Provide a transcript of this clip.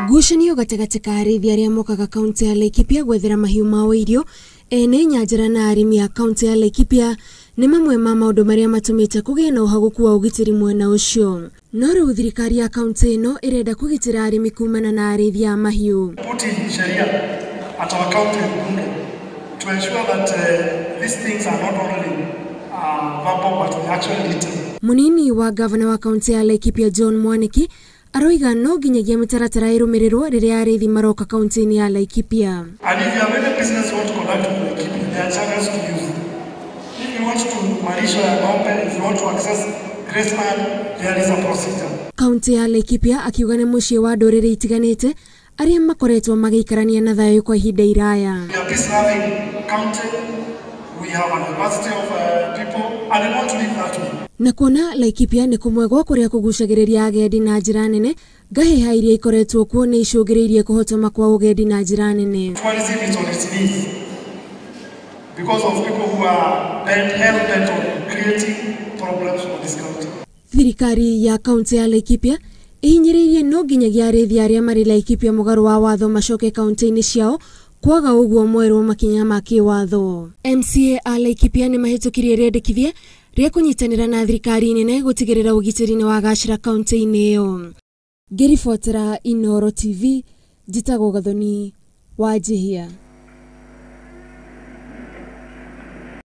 Ngucanio gatagatĩ ka arĩithi arĩa mokaga kaunti ya Laikipia gwethera mahiũ mao irio, ene nyanjara na arĩmi a kaunti ya Laikipia nĩ mamwe ma maũndũ marĩa matũmĩte kũgĩe na ũhagũku wa ũgitĩri mwena ũcio. No rĩu thirikari ya kaunti ĩno ĩrenda kũgitĩra arĩmi kumana na arĩithi a mahiũ. Put in sheria at our county bunge to ensure that these things are not only verbal but they actually written. Munini wa gavana wa kaunti ya Laikipia John Mwaniki aroiga no nginyagia mĩtaratara ĩrũmĩrĩrwo rĩrĩa arĩithi maroka kaunti-inĩ ya Laikipia. And if you have any business you want to conduct with Laikipia, there are channels to use. If you want to malisho ya ng'ombe, if you want to access grazeland, there is a procedure. Kaunti ya Laikipia akiuga nĩ mũciĩ wa ndũrĩrĩ itiganĩte arĩa makoretwo magĩikarania na thayũ kwa ihinda iraya. We are peace-loving county, we have a diversity of people, and we want to live that way. Na kuona Laikipia nĩ kũmwe gwa kũrĩa kũgucagĩrĩria agendi na njĩra nene, ngahĩha iria ikoretwo kuo nĩ icũngĩrĩirie kũhotoma kwa ũgendi na njĩra nene. Tourism is on its knees because of people who are hell-bent on creating problems for this county. Thirikari ya kaunti ya Laikipia ihinyĩrĩirie no nginyagia arĩithi arĩa marĩ Laikipia mũgarũ wa watho macoke kaunti-inĩ ciao kwaga ũguo mwerwo makinya ma kĩwatho. MCA a Laikipia nĩ mahĩtũkirie rĩendekithia rĩa kũnyitanĩra na thirikari nene gũtigĩrĩra ũgitĩri nĩ wagacĩra kaunti-inĩ ĩyo. Ngĩribotera Inooro TV, njĩtagwo Gathoni wa Njihia.